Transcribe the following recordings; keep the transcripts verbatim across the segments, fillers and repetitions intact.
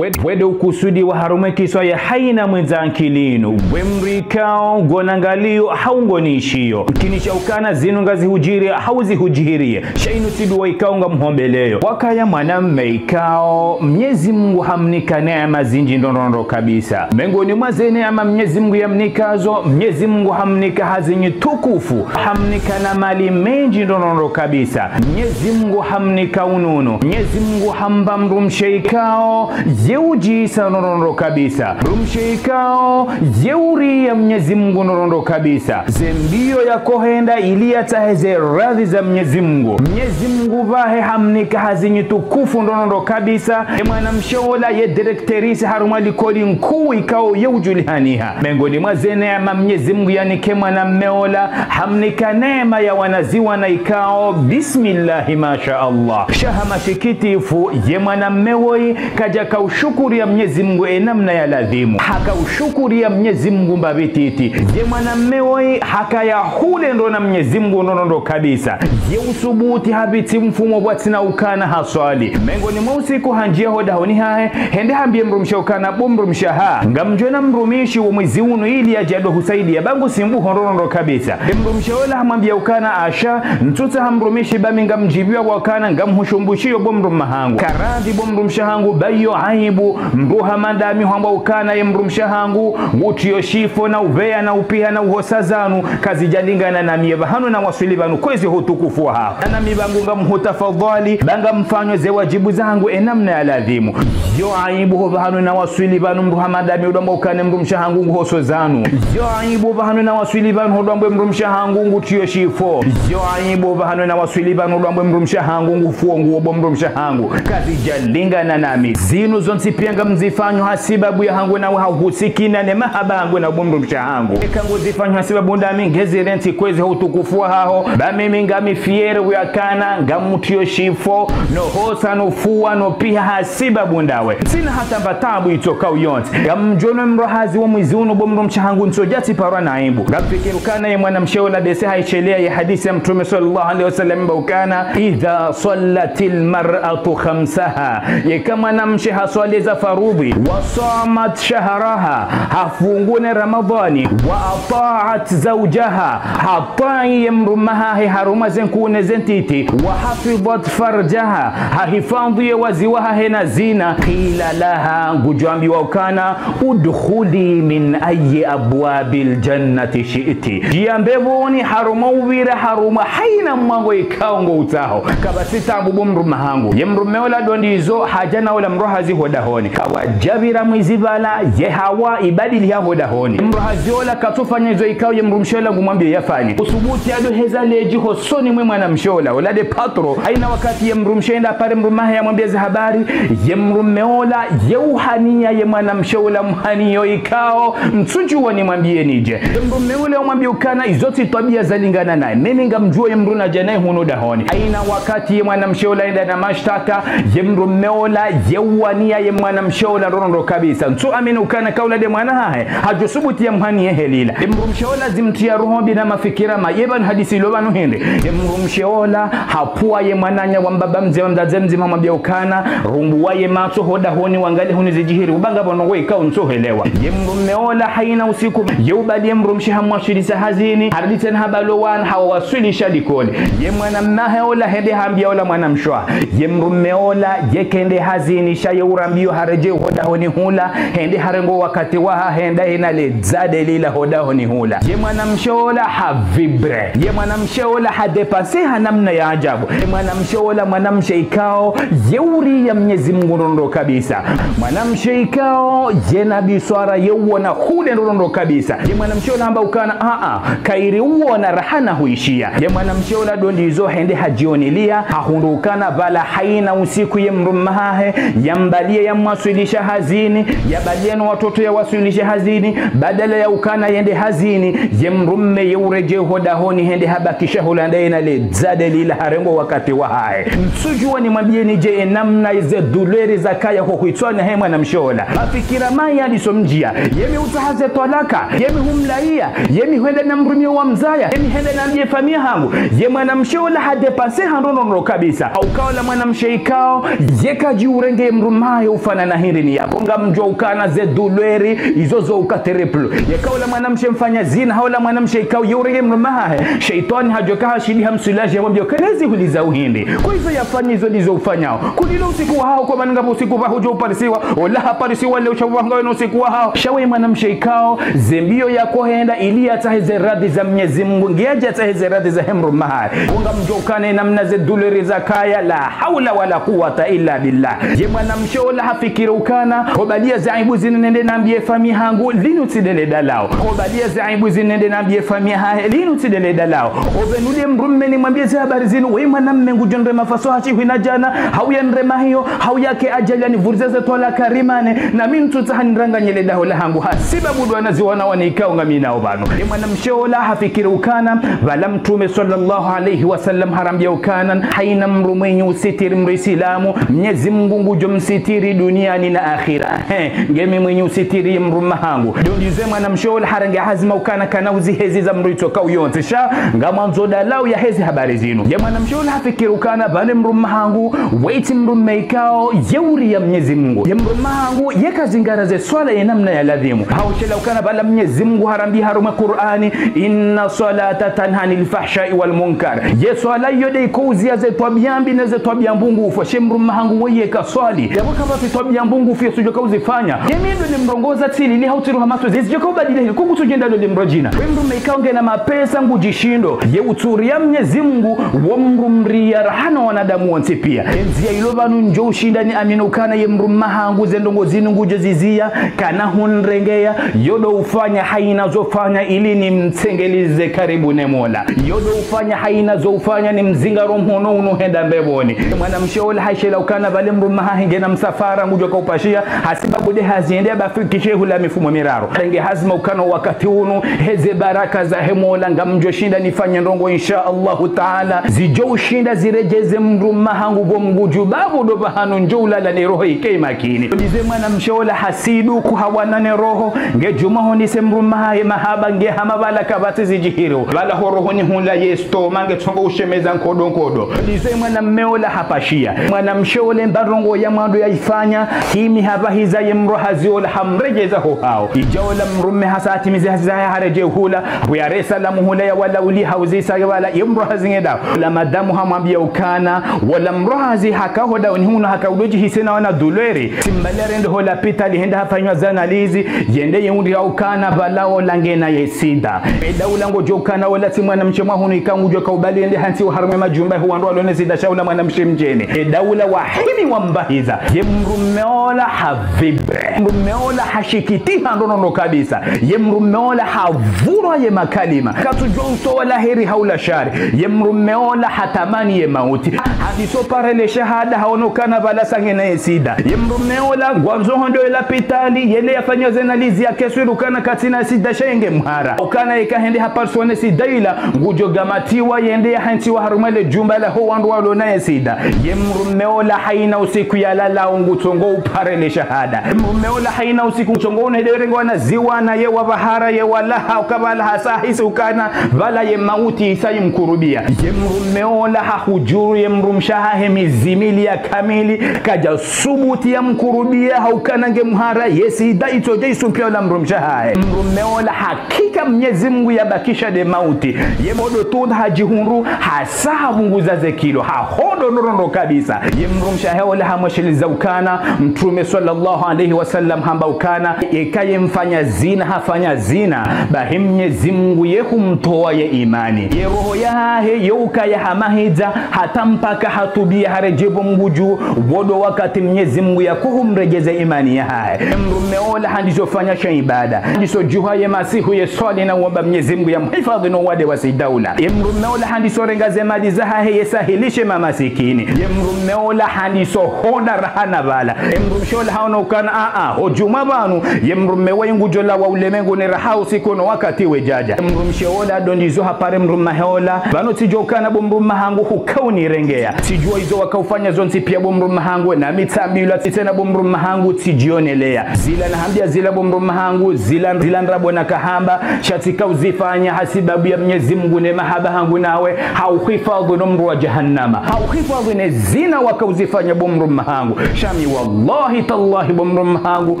Wed-, wede ukusudiwa harumwa ye kiswa ya haina mwendza ankili inu. We mdru ikao, ngona ngaliyo, hau ngoni ishiyo. Mkinisha ukana zinu ngazihudjiri, hau zihudjiriye. Sha inu tsi dua ikao ngamhombeleyo. Wakaya mwanamme ikao, Mnyezi Mungu hamnika neema zindji ndrondrondro kabisa. Mengoni mwa ze neema Mnyezi Mungu yamnikazo, Mnyezi Mungu hamnika hazi nyi tukufu. Hamnika na mali mendji ndrondrondro kabisa. Mnyezi Mungu hamnika unono. Mnyezi Mungu hamba mdrumshe ikao, ye udjisa ndrondrondro kabisa. Mdrumshe ikao, ye uria Mnyezi Mungu ndrondrondro kabisa. Ze mbio yakohenda ili yatsahe ze radhi za Mnyezi Mungu. Mnyezi Mungu pvahe hamnika hazi nyi tukufu ndrondrondro kabisa. Ye mwanamshe ola ye directrice harumwa likoli nkuu ikao ye udjulihaniha. Mengoni mwa ze neema Mnyezi Mungu yanike mwanamme ola, hamnika neema ya wanazioni ikao, bismillahi, masha Allah. Sha ha masikitifu, ye mwanamme woyi, kadja kaushukuriya Mnyezi Mungu ye namna ya ladhimu. Hakaushukuria Mnyezi Mungu mbapvi titi. Ye mwanamme woyi, hakaya hule ndro na Mnyezi Mungu ndrondrondro kabisa. Ye usubuti hapvitsi mfumo pvwatsina ukana haswali. Mengoni mwa usiku handjiya ho dahoni hahe, hende hambiye mdrumshe ukana bo mdrumshe wahangu. Ngamdjo ona mdrumishi wo mwezi unu ili yadje yado husaidiya ba ngusimbuho ndrondrondro kabisa. Ye mdrumshe ola hamwambiya ukana asha, ntsutsaha mdrumishi ba mi ngamdjibiwa ukana ngamhushumbushiyo bo mdrumme wahangu. Karadhi bo mdrumshe wahangu ba iyo aibu, mdru hama ndami hwamba ukana ye mdrumshe wahangu, ngutriyo shifo na upveya na upiha na uhosa zanu, kazidjalingana na mi ye pvahanu nawaswili pvanu kwezi ho utukufu wahaho. Ana mi ba ngu ngamhutafadhali, ba ngamfanyo ze wadjibu zahangu ye namna ya ladhimu. Yo aibu ho pvahanu nawaswili pvanu mdru hama ndami udo amba ukana ye mdrumshe wahangu nguhoso zanu. Yo aibu pvahanu nawaswili pvanu udo amba ye mdrumshe wahangu ngutriyo shifo. Yo aibu pvahanu nawaswili pvanu udo amba ye mdrumshe wahangu ngufuo nguo bo mdrumshe wahangu. Kazidjalingana na mi. Zinu zontsi piya ngamzifanyo ha sibabu yahangu nawe ha uhusikina ne mahaba yahangu na bo mdrumshe wahangu. Eka nguzifanyo ha sibabu ndami ngezirentsi kwezi ho utukufu wahaho. Ba mimi ngami fier ukana ngamtriyo shifo, no hosa, no fuwa, no piha ha sibabu ndawe. Ntsina hata mba taabu itsokao yontsi. Ngamdjo ona mdru hazi wo mwezi unu bo mdrumshe wahangu ntsodja tsiparwa na aibu. Ngamfikiri ukana ye mwanamshe ola ndese haisheleya ye hadisi ya Mtrume swallallahu alayhi wasallam ba ukana, إذا صلت المرأة خمسها. Yeka mwanamshe haswali ze faradhwi, وصامت شهرها, hafungu ne Ramadhani, وأطاعت زوجها, hatwii ye mdrumme wahahe harumwa ze nkuu ne ze ntiti, وحفظت فرجها, hahifadhwi ye wazi wahahe na zina, قيل لها, ngudjo ambiwa ukana, ادخلي من أي أبواب الجنة شئت. Djiya mbepvoni harumwa upvira harumwa haina mwango ikao ngo utsaho. Kapvatsi taabu bo mdrumme wahangu. Ye mdrumme ola ndo ndizo hadja na ola mdru hazi ho dahoni. Kawadjapvira mwezi pvala ye hawa ibadiliha ho dahoni. Mdru hazi ola katsufanya izo ikao ye mdrumshe ola ngumwambiyo yafanye. Usubuti ado heza ledji hosoni mwe mwanamshe ola. Ola nde patron. Haina wakati ye mdrumshe yende yapare mdrumme wahahe yamwambiye ze habari. Ye mdrumme ola ye uhaniya ye mwanamshe ola mhaniyo ikao. Ntsudjuwa nimwambiyeni dje. Ye mdrumme ola yamwambiya ukana izo tsi twabiya zalingana naye. Mimi ngamdjuwo ye mdru nadja naye hunu dahoni. Haina wakati ye mwanamshe ola yende na mashtaka, ye mdrumme ola ye uwaniya ye mwanamshe ola ndrondrondro kabisa. Ntsu amini ukana ka ola nde mwana wahahe, hadjo subuti yamhaniye heli ila. Ye mdrumshe ola zimtriya roho mbi na mafikira mayi, ye pvanu hadisi ilo pvanu hindri. Ye mdrumshe ola hapvuwa ye mwananya wa mbaba mdzima, mdzadze mdzima, hamwambiya ukana, rumbuwa ye matso ho dahoni wangalie hunu zidjiri, uba ngapvo ndrongoo ikao ntsuhelewa. Ye mdrumme ola haina usiku, ye ubali ye mdrumshe hamwaswilisa hazini, harudi tsena habali wo wana hawawaswilisha likoli. Ye mwanamme wahahe ola hende hambiya ola mwanamshe wahahe. Ye mdrumme ola ye kende hazini sha ye urambiyo haredjei ho dahoni hula, hende harenge wo wakati wahahe hende yena le dzade lila ho dahoni hula. Ye mwanamshe ola ha vibre. Ye mwanamshe ola ha dépasser ha namna ya ajabu. Ye mwanamshe ola mwanamshe ikao ye uria Mnyezi Mungu ndrondrondro kabisa. Mwanamshe ikao ye na biswara ye uona hule ndrondrondro kabisa. Ye mwanamshe ola hamba ukana, a, a, kayiri uona raha na huishiya. Ye mwanamshe ola ndo ndizo hende hadjioniliya, hahundru ukana pvala haina usiku ye mdrumme wahahe, yambaliye yamwaswilisha hazini, yabaliye no watoto yawaswilishe hazini, badala ya ukana yende hazini, ye mdrumme ye uredjei ho dahoni hende habakisha hula nda yena le dzade lila harenge wo wakati wahahe. Ntsudjuwa nimwambiyeni dje ye namna ze douleur zakaya ho hwitswani he mwanamshe ola. Mafikira mayi yaliso mdjiya. Ye mi utsaha ze twalaka. Ye mi humlaiya. Ye mi hwenda na mdrumiyo wa mzaya. Ye mi hwenda na mdje famiyi yahangu. Ye mwanamshe ola ha dépasser ha ndrondrondro kabisa. Hauka ola mwanamshe ikao ye kadji urenge ye mdrumme wahahe Ufanana hindri ni yapvo, ngamdjo ukana ze douleur izo zo uka triple. Yeka ola mwanamshe mfanya zina, hau ola mwanamshe ikao ye urenge mdrume hahe, shetwani hadjoka hashindi hamswilaje, hamwambia ukana ezi huli za uhindri. Kwa izo yafanya izo ndizo ufanyao. Kulilo usiku wahaho, kwa mana ngapvo usiku pvahudjo uparisiwa, ola haparisiwa leo sha pvanga wena usiku wahaho. Sha we mwanamshe ikao, ze mbio yako henda ili yatsahe ze radhi za Mnyezi Mungu, nge yadja yatsahe ze radhi zahe mdrume hahe. Ngamdjo ukana namna ze douleur zakaya, la haula wala quwwata illa billah. Ye mwanamshe ola hafikiri ukana, hubaliya ze aibu zinu nende nambie famiyi hangu, linu tsi ndele dalao. Hubaliya ze aibu zinu nende nambie famiyi hahe, linu tsi ndele dalao. Hupvendza mdrume nimwambie ze habari zinu, we mwanamme ngudjo nirema faso hatsi hwina djana, hau yanirema hiyo, hau yake ajali yanivuriza ze twalaka rimane, na mi ntsutsaha niranganye le daho lahangu. Hasibabu ndo wana zi wana wanikao ngami nao pvanu. Ye mwanamshe ola hafikiri ukana, pvala Mtrume swallallahu alayhi wa sallam harambia ukana, haina mdru mwenye usitiri mdru Isilamu, Mnyezi Mungu ngudjo msitiri duniani na akhira. He, nge mi mwenye usitiri mdrume hangu. Ndo ndizo ye mwanamshe ola harenge hazima ukana kana uzihezi za mdru itsoka uyontsi. Sha, ngamwandzo dalao yahezi habari zinu. Ye mwanamshe ola hafikiri ukana pvale mdrume hangu, we tsi mdrume ikao, ye uria Mnyezi Mungu. Ye mdrume hangu, ye kazingara ze swala ye namna ya ladhimu. Hau shela ukana pvala Mnyezi Mungu harambia harumwa Qur'ani, إن الصلاة تنهى عن الفحشاء والمنكر. Ye swala iyo nde iko uzia ze twabia mbi ne ze twabia mbungufu. She mdrume hangu weye kaswali. Yapvo kapvatsi twabia mbungufu yesudjoka uzifanya. Ye mi ndo nimrongoza tsili ni hau tsiruha matso zizidjoka ubadili hili. Kungu tsudjenda ndo limrojina. We mdrume ikao ngena mapesa ngudjishindo. Ye utsuria Mnyezi Mungu wo mdru mria rahana wanadamu wontsi pia. Endzia ilo pvanu ndjo ushinda niamini ukana ye mdrume hangu ze ndrongo zinu ngudjo zizia. Kana hunrengeya, yo ndo ufanya haina zo fanya ili nimtsengelize karibu ne Mola. Yo ndo ufanya haina zo ufanya nimzingaro mhono unu henda mbepvoni. Mwanamshe ola hashela ukana pvale mdrume hahe ngena msafara ngudjoka upashia, hasibabu nde hazi yende yabafikishe hula mifumo miraru. Harenge hazima ukana wakati unu, heze baraka zahe Mola ngamdjo shinda nifanye ndrongo insha Allahu Ta'ala. Zidjo ushinda ziredjeze mdrume hangu pvo Mngu dju, babu ndo pvahanu ndjo ulala ne roho ike imakini. Ndizo ye mwanamshe ola hasidu kuhawana ne roho, nge djuma honise mdrume hahe mahaba nge hama pvala kapvatsi zidjihiro. Pvala ho rohoni hula ye stoma nge tsongo ushemeza nkodo nkodo. Ndizo ye mwanamme ola hapashia. Mwanamshe ola mba ndrongo ya mwando yaifanya, himi hapvahiza ye mdru hazi ola hamredjeza ho hao. Idja ola mdrume hasa hatimize hazi zahe haredjei hula, huyaresa la muhula ya wala uli hauzisa ya wala ye mdru hazi nge daho. La madamu hamwambia ukana, wala mdru hazi haka ho daho ni hunu haka udodjihisi na wana douleur. Simbali arende ho lapitali hende hafanywa ze analyse, yende ye undri ya ukana pvala ola ngena ye sida. E daula ngodjo ukana ola tsi mwanamshe mwa hunu ikao ngudjoka ubali yende hantsiwa harumwa majumba hu wandru walo ne sida sha ola mwanamshe mdjeni. E daula wahimi wambahiza. Ye mdrume ola ha vibre. Mdrume ola hashikitiha ndro nono kabisa. Ye mdrume ola havurwa ye makalima. Katsudjua utowa la heri hau la shari. Ye mdrume ola hatamani ye mauti. Handiso pare le shahada haono ukana pvala sa ngena ye sida. Ye mdrume ola ngwandzo hwenda ye lapitali, yende yafanywa ze analyse yake sûr ukana katsina sida sha ye nge mhara. Ukana eka hende hapariswa ne sida ila, ngudjo gamatiwa yende yahantsiwa harumwa le jumba la ho wandru walo na ye sida. Ye mdrume ola haina usiku yalala ngutsongo upare le shahada. Ye mdrume ola haina usiku ngutsongo unede rengo wana ziwana ye wapvahara ye walaha uka pvala hasa hisi ukana pvala ye mauti isa imkurubia. Ye mdrume ola hahujuru ye mdrumshe hahe mezi mili ya kamili, kadja subuti yamkurubia ha ukana nge mhara ye sida itsodja isumpia ola mdrumshe hahe. Mdrume ola ha Hakika Mnyezi Mungu yabakisha nde mauti. Ye bodo tunda hadjihundru, hasa hapvunguza ze kilo, hahondo ndro nono kabisa. Ye mdrumshe hahe ola hamwesheleza ukana, Mtrume swallallahu alayhi wa sallam hamba ukana, eka ye mfanya zina hafanya zina, bahi Mnyezi Mungu ye humtowa ye imani. Ye roho yahahe yo ukaya hamahidza, hata mpaka hatubia haredjei pvo Mngu dju, wodo wakati Mnyezi Mungu yakohumredjeza imani yahahe. Mdrume ola handiso fanya sha ibada. Handiso djuha ye masihu ye swali na uomba Mnyezi Mungu yamhifadhwi no wade wa sida ula. Ye mdrume ola handiso renga ze mali zahahe ye sahilishe mamasikini. Ye mdrume ola handiso honda raha na pvala. Ye mdrumshe ola haono ukana, a, a, ho djumwa pvanu, ye mdrume waye ngudjo lawa ulemengu ne raha usiku no wakati wedjadja. Ye mdrumshe ola ndo ndizo hapare mdrume hahe ola. Pvanu tsidjo ukana bo mdrume hangu huka unirengeya. Tsidjuwa izo waka ufanya zontsi pia bo mdrume hangu, nami tsambilwa tsitsena bo mdrume hangu tsidjioneleya. Zila nahambia zila bo mdrume hangu, zila, zila ndrabo nakahamba, sha tsika uzifanya hasibabu ya Mnyezi Mungu ne mahaba hangu nawe, hauhifadhwi no mdro wa jahannama. Hauhifadhwi ne zina waka uzifanya bo mdrume hangu. Sha Mi wallahi tallahi bo mdrumme hangu,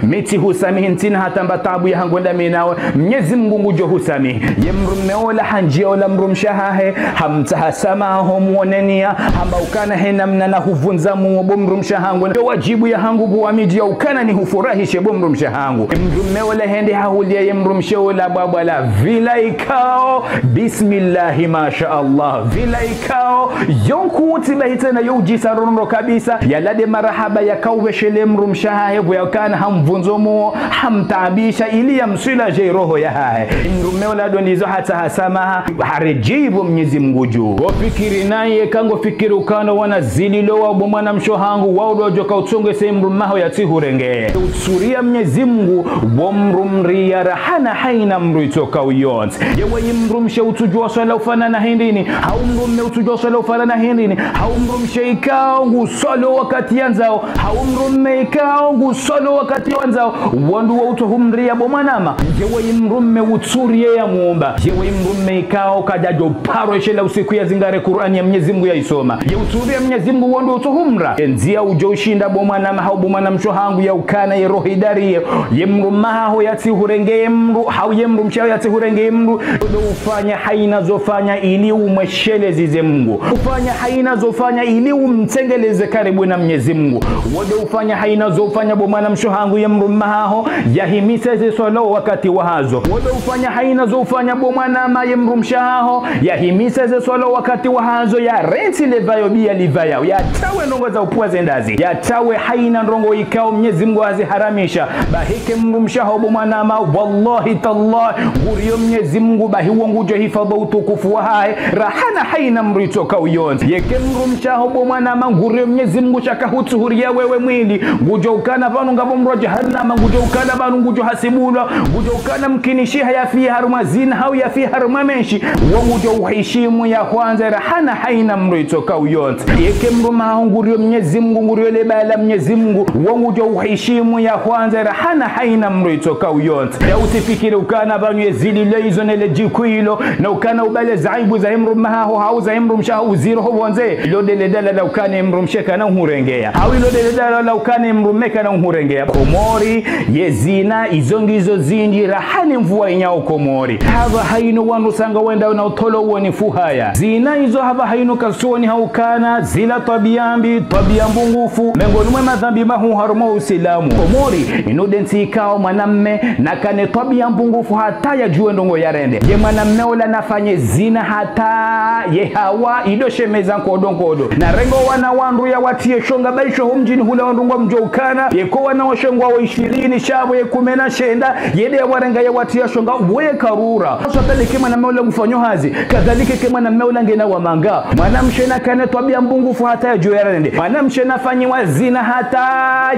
mi tsihusamihi ntsina hata mba taabu yahangu ndami nawe, Mnyezi Mngu ngudjo husamihi. Ye mdrumme ola handjiya ola mdrumshe wahahe, hamtsaha swamaha ho mwonenia, hamba ukana he namna nahuvundza muo bo mdrumshe hangu. Ndo wadjibu yahangu bo wamidji ya ukana nihufurahishe bo mdrumshe hangu. Mdrumme ola hende hahuliya ye mdrumshe ola bwabwa la villa ikao, bismillahi masha Allah. Villa ikao, yo nkuu tsi bahi tsena yo udjisa ndrondro kabisa, yala nde marahaba yakao upveshele mdrumshe wahahe, pvo yakana hamvundzo muo, hamtaabisha, ili yamswiladje roho yahahe. Mdrumme ola ndo ndizo hatsaha swamaha, haredjei bo Mnyezi Mngu dju. Wofikiri naye, kangofikiri ukana wana zililo wa bo mwanamshe hangu, wa udjo ka utsongese mdrumme waho yatsihurenge. Utsuria Mnyezi Mngu, wo mdrumriya rahana haina mdru itsoka uyontsi. Yewe ye mdrumshe utsudjua swala ufanana hindrini, hau mdrumme utsudjua swala ufanana hindrini, hau mdrumshe ikao nguswalio wakati yandzao, hau mdrumme ikao nguswalio wakati wandzao, wandru wa utsohumriya bo mwanama. Yewe ye mdrumme utsurie ya muumba. Yewe ye mdrumme ikao kadjadjo paro ishela usiku yazingare Kur'ani ya Mnyezi Mngu yaisoma. Ye utsuria Mnyezi Mngu wandru utsohumra. Ye ndzia udjo ushinda bo mwanama hau bo mwanamshe hangu ya ukana ye roho idariye. Ye mdrumme waho yatsihurenge mdru, hau ye mdrumshe waho yatsihurenge mdru. Ndo ufanya haina zo ufanya ili umwesheleze Mngu. Ufanya haina zo ufanya ili umtsengeleze karibu na Mnyezi Mngu. Wo ndo ufanya haina zo ufanya bo mwanamshe hangu ye mdrumme waho, yahimise ze swala wakati wahazo. Wo ndo ufanya haina zo ufanya bo mwanama ye mdrumshe waho, yahimise ze swala wakati wahazo, yarantsi le pvayo biya livayao, yatawe ndrongo za upvwa ze ndazi, yatawe haina ndrongo ikao Mnyezi Mngu haziharamisha. Bahi eka mdrumshe waho bo mwanama, wallahi tallahi, ngurio Mnyezi Mngu, bahi wo ngudjo hifadhwi utukufu wahahe, rahana haina mdru itsoka uyontsi. Yeka mdrumshe waho bo mwanama, ngurio Mnyezi Mngu sha kahutsuhuria wewe mwili, ngudjo ukana pvanu ngapvo mdro jahannama, ngudjo ukana pvanu ngudjo hasibulwa, ngudjo ukana mkinishiha yafi harumwa zina, hau yafi harumwa menshi, wo ngudjo uhishimu ya hwandza rahana haina mdru itsoka uyontsi. Yeka mdrumme waho ngurio Mnyezi Mngu, ngurio le bala Mnyezi Mngu, wo ngudjo uhishimu ya hwandza rahana haina mdru itsoka uyontsi. Ya utsifikiri ukana pvanu ye zililo izo ne le djiku ilo, na ukana ubale ze aibu zahe mdrumme waho, hau zahe mdrumshe waho uziro ho pvondze. Ilo nde le dalala ukana ye mdrumshe kana uhurengeya. Hau ilo nde le dalala ukana ye mdrumme kana uhurengeya. Komori, ye zina, izo ngizo zindji, rahana mvua inyao Komori. Hapvaha inu wandru sanga wenda na utolo woni fuhaya. Zina izo hapvaha inu kasuoni ha ukana, zila twabia mbi, twabia mbungufu, mengoni mwe madhambi mahuu harumwa Usilamu. Komori, inu nde ntsi ikao mwanamme, nakane twabia mbungufu hata yadjuwe ndrongo yarende. Ye mwanamme ola nafanye zina hata ye hawa ido shemeza nkodo nkodo. Narenge wana wandru yawatriye shonga baisho ho mdjini hula wandru ngwamdjo ukana, yeka wana wa shonga wa ishirini, sha pvo ye kume na shenda, ye nde yawarenga yawatriya shonga, woye karura. Haswa tale eka mwanamme ola ngufanyo hazi, kadhalika eka mwanamme ola ngena wa manga. Mwanamshe nakane twabia mbungufu hata yadjuwe yarende. Mwanamshe nafanyiwa zina hata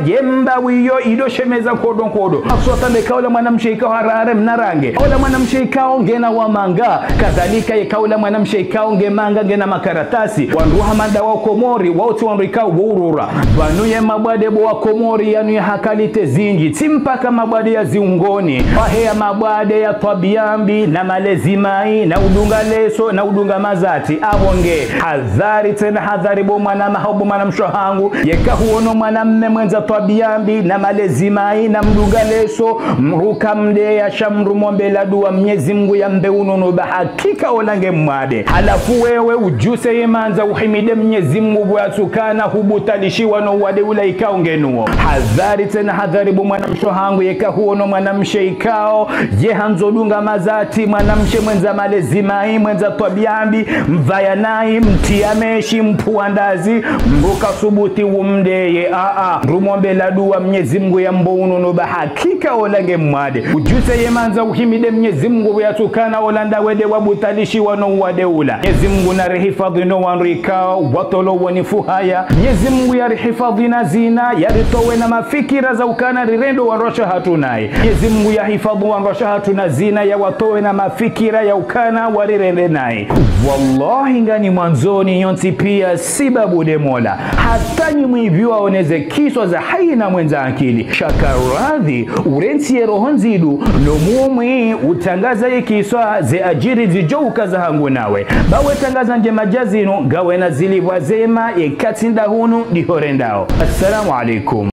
ye mbawi iyo ido shemeza nkodo nkodo. Haswa tale eka ola mwanamshe ikao harare mna range. Ola mwanamshe ikao ngena wa manga. Kadhalika eka ola mwanamshe ikao nge manga ngena makaratasi. Wandru hama nda wa Komori, wao tsi wandru ikao wo urura. Pvanu ye mabwade bo wa Komori yanu ya ha qualité zindji. Tsi mpaka mabwade ya ziungoni. Wahe ya mabwade ya twabia mbi, na malezi mayi, na udunga leso, na udunga mazati. Apvo nge. Hadhari tsena hadhari bo mwanama hau bo mwanamshe hangu. Yeka huono mwanamme mwendza twabia mbi, na malezi mayi, na mdunga leso, mdru kamdeya sha mdru mwombela dua Mnyezi Mngu yambe unono ba hakika ola nge mwade. Halafu wewe udjuse ye mandza uhimide Mnyezi Mngu pvo yatsukana hubutalishiwa no uwade ula ikao ngenuwo. Hadhari tsena hadhari bo mwanamshe hangu yeka huono mwanamshe ikao, ye handzo dunga mazati, mwanamshe mwendza malezi mayi, mwendza twabia mbi, mvaya nayi, mtriya meshi, mpvuwa ndazi, mdru kasubuti umdeye, aa, mdru mwombela dua Mnyezi Mngu yambe unono ba hakika ola nge mwade. Udjuse ye mandza uhimide Mnyezi Mngu pvo yatsukana ola nda wende wabutalishiwa no uwade ula. Mnyezi Mngu narihifadhwi no wandru ikao, watolo woni fuhaya. Mnyezi Mngu yarihifadhwi na zina, yaritowe na mafikira za ukana rirende wandru washe hatru nayi. Mnyezi Mngu yahifadhwi wandru washe hatru na zina, yawatowe na mafikira ya ukana warirende nayi. Wallahi ngani mwandzoni nyontsi pia sibabu nde Mola. Hata nyi mwipviwa oneze kiswa za haina mwendza akili. Sha karadhi, urentsi ye roho ndzidu, no muo mwi, utrangaza ye kiswa ze adjiri zidjo uka za hangu nawe. Ba we trangaza ndjema dja zinu, ngawe na zilipvwa zema, ye katsi nda hunu, ndiho rendao. Assalamu alaikum.